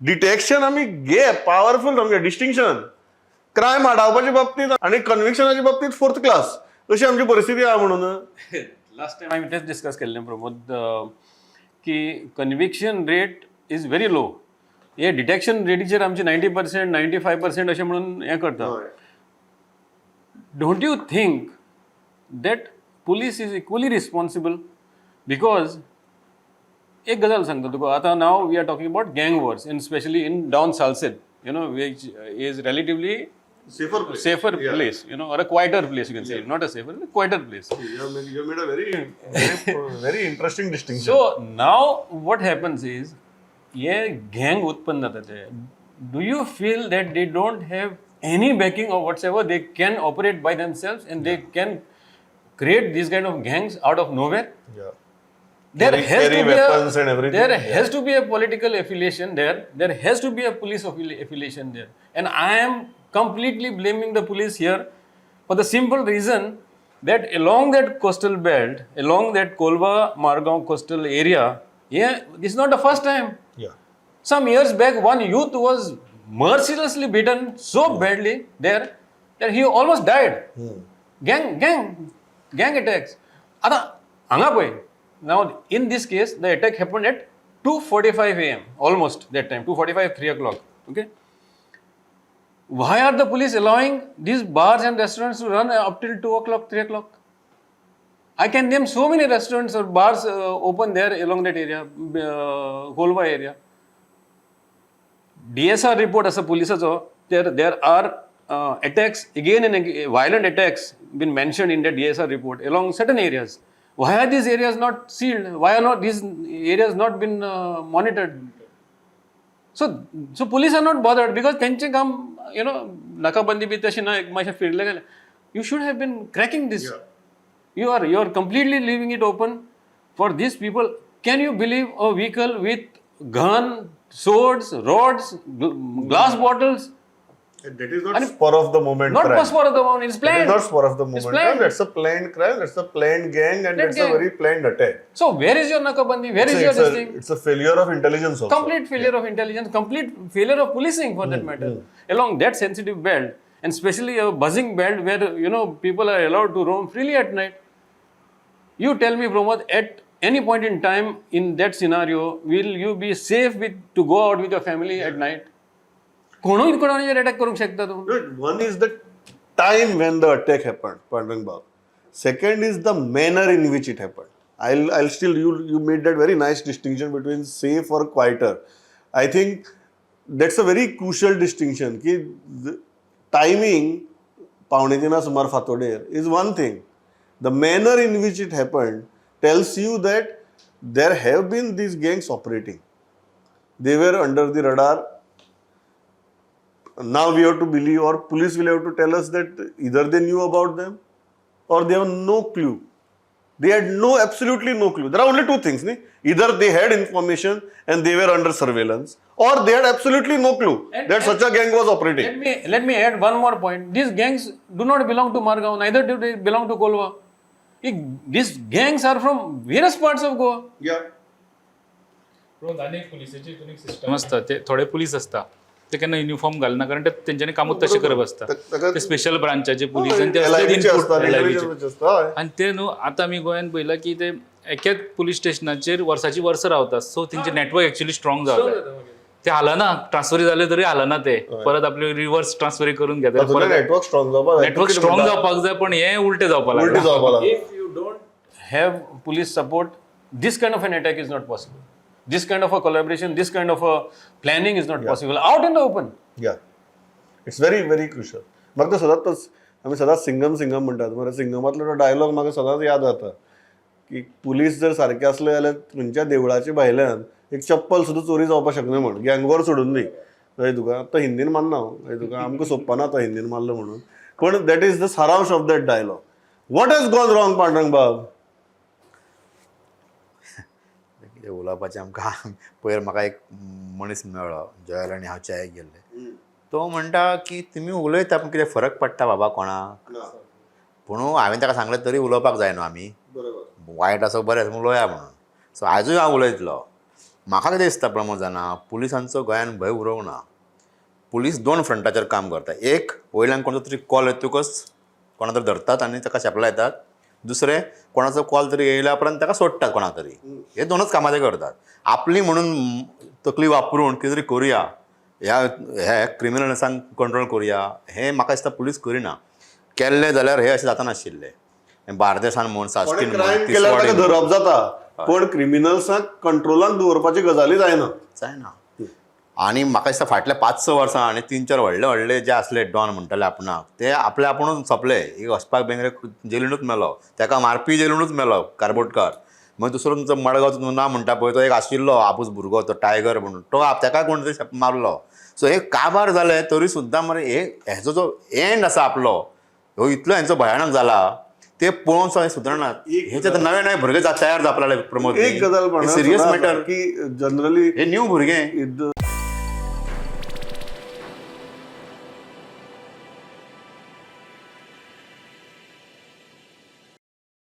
Detection आमी gap powerful सामकें distinction. Crime आडावपाच्या बाबतींत आनी कन्विक्शनाच्या बाबतींत फोर्थ क्लास अशी आमची परिस्थिती आहा म्हणून. लास्ट टायम आमी तेच डिस्कस केल्लें प्रमोद, की conviction rate is very low. हे डिटेक्शन रेटीचेर आमचे 90%, 95% अशें म्हणून हें करता. Don't you think that police is equally responsible? Because एक गजाल सांगता तुका आतां. Now we are talking about gang wars in specially in down Salcete, which is relatively safer. Safer place, or a quieter place, you can say, not a safer, a quieter place. You made a very, very interesting distinction. So now what happens is, hey gang उत्पन्न जाता ते, do you feel that they don't have any backing or whatsoever? They can operate by themselves and they can create these kind of gangs out of nowhere? There has Carry to be weapons a, and everything. There has to be a political affiliation there. There has to be a police affiliation there. And I am completely blaming the police here for the simple reason that along that coastal belt, along that Colva Margao coastal area, yeah, this is not the first time. Some years back, one youth was mercilessly beaten so badly there that he almost died. Gang attacks. आता हांगा पळय, now in this case, the attack happened at 2:45 a.m., almost that time, 2:45, 3 o'clock. Okay. Why are the police allowing these bars and restaurants to run up till 2 o'clock, 3 o'clock? I can name so many restaurants or bars open there along that area, Colva area. DSR report आसा पुलिसाचो, there are attacks again and again, violent attacks been mentioned in the DSR report along certain areas. Why are these areas not sealed? Why are not these areas not been monitored? So police are not bothered because तेंचें काम नाकाबंदी बी तशें ना, एक मातशें फिरले गेले. You should have been cracking this. You are completely leaving it open for these people. Can you believe a vehicle with gun, swords, rods, glass bottles? That is not spur of the moment Not crime. Spur of the moment. It's That is planned. Not spur of the It's moment crime. Planned. That's a planned crime. That's a planned gang, and Planned that's a gang. Very planned attack. So where is your nakabandi? Where is It's your a, this thing? It's a failure of intelligence also. Complete failure of intelligence, complete failure of policing for that matter. Along that sensitive belt, and especially a buzzing belt where people are allowed to roam freely at night. You tell me, Pramod, at any point in time in that scenario, will you be safe with to go out with your family at night? कोणूय कोणाचेर attack करूंक शकता तूं. One is the time when the attack happened, Pandurang Bab. Second is the manner in which it happened. I'll still, you made that very nice distinction between safe or quieter. I think that's a very crucial distinction. की timing पावणे तिना सुमार फांतोडेर is one thing. The manner in which it happened tells you that there have been these gangs operating. They were under the radar. Now we have to believe, or police will have to tell us, that either they knew about them or they have no clue. They had no absolutely no clue. There are only two things, ne? Either they had information and they were under surveillance, or they had absolutely no clue that such a gang was operating. Let me add one more point. These gangs do not belong to Margao, neither do they belong to Colva. These gangs are from various parts of Goa. पूण आनी एक पुलिसाची हितून एक system आसता. ते थोडे police आसता, ते केन्ना युनिफॉर्म घालना, कारण ते तेंच्यांनी कामूच तशें करप आसता. ते स्पेशल ब्रांचाचे पुलीस आनी ते असले LIB चे input असतात, LIB चे. Intelligence चे असतात, हय. आनी ते न्हू, आतां आमी गोंयांत पळयलां की ते एकेच पुलीस स्टेशनाचेर वर्साची वर्सां रावतात. सो तेंचे नेटवर्क एक्चुअली स्ट्रॉंग जाता. ते हालना, ट्रान्सफर जाले तरी हालना. ते परत आपले रिवर्स ट्रान्सफर करून घेतात. तातूंतलें नेटवर्क स्ट्रॉंग जावपाक जाय. नेटवर्क स्ट्रॉंग जावपाक जाय, पण हे उलटे जावपाक उलटी लागला. जावपाक लागला. If you don't have police support, this kind of an attack is not possible. This kind of a collaboration, this kind of a planning is not possible out in the open. Yeah, it's very, very crucial. म्हाका तो सदांच तोच, आमी सदांच सिंगम सिंगम म्हणटात मरे, सिंगमातलो तो dialogue म्हाका सदांच याद जाता की पुलीस जर सारके आसले जाल्यार खंयच्या देवळाच्या भायल्यान एक चप्पल सुद्दां चोरी जावपाक शकना म्हण, गँगवॉर सोडून दी. कळ्ळें तुका? तो हिंदीन मारना हांव, कळ्ळें तुका? आमकां सोदपाना तो हिंदीन मारलो म्हणून, पूण that is the सारांश of that dialogue. What has gone wrong, Pandurang बाब? कितें उलोवपाचें आमकां? पयर म्हाका एक मनीस मेळ्ळो, जॉयल आनी हांव च्यायेक गेल्ले. तो म्हणटा की तुमी उलयता पूण कितें फरक पडटा बाबा कोणाक? पूण हांवें ताका सांगलें, तरी उलोवपाक जाय न्हू आमी. बरोबर. वायट आसो बरें आसा, उलोवया म्हणून. सो आजूय हांव उलयतलो. म्हाका कितें दिसता प्रमोद जाणा, पुलिसांचो गोंयान भंय उरोंक ना. पुलीस दोन फ्रंटाचेर काम करता. एक, वयल्यान कोणाचो तरी कॉल येतकच कोणा तरी धरतात आनी ताका शेपला येतात. दुसरें, कोणाचो कॉल तरी येयल्या उपरांत ताका सोडटात कोणा तरी. हे दोनच कामां ते करतात. आपली म्हणून तकली वापरून कितें तरी करुया, ह्या ह्या क्रिमिनल्सांक कंट्रोल करुया, हें म्हाका दिसता पुलीस करिना. केल्लें जाल्यार हे अशें जातानाशिल्लें. बार्देसान म्हूण, कोणे साश्टीन क्रायम म्हूण, केल्यार ताका तिसवाडीन धरप जाता, पण क्रिमिनल्सांक कंट्रोलान दवरपाची गजाली जायना. जायना. आनी म्हाका दिसता फाटल्या 5-6 वर्सां आनी 3-4 व्हडले व्हडले जे आसले डॉन म्हणटाले आपणाक, ते आपले आपुणूच सोंपले. एक वचपाक बेंगरे जेलीनूच मेलो, ताका मारपी जेलीनूच मेलो कारबोटकार. मागीर दुसरो तुमचो मडगांवचो ना म्हणटा पळय, तो एक आशिल्लो आपूस भुरगो, तो टायगर म्हणून, तो ताका कोण तरी मारलो. सो हे काबार जाले तरी सुद्दां मरे हे हेजो जो एंड आसा आपलो, हो इतलो हेंचो भयानक जाला, ते पळोवन सुद्दां सुदरनात. हेचे आतां नवे नवे भुरगे तयार जावपा लागले प्रमोद. एक गजाल सिरियस मॅटर की जनरली हे न्यू भुरगे.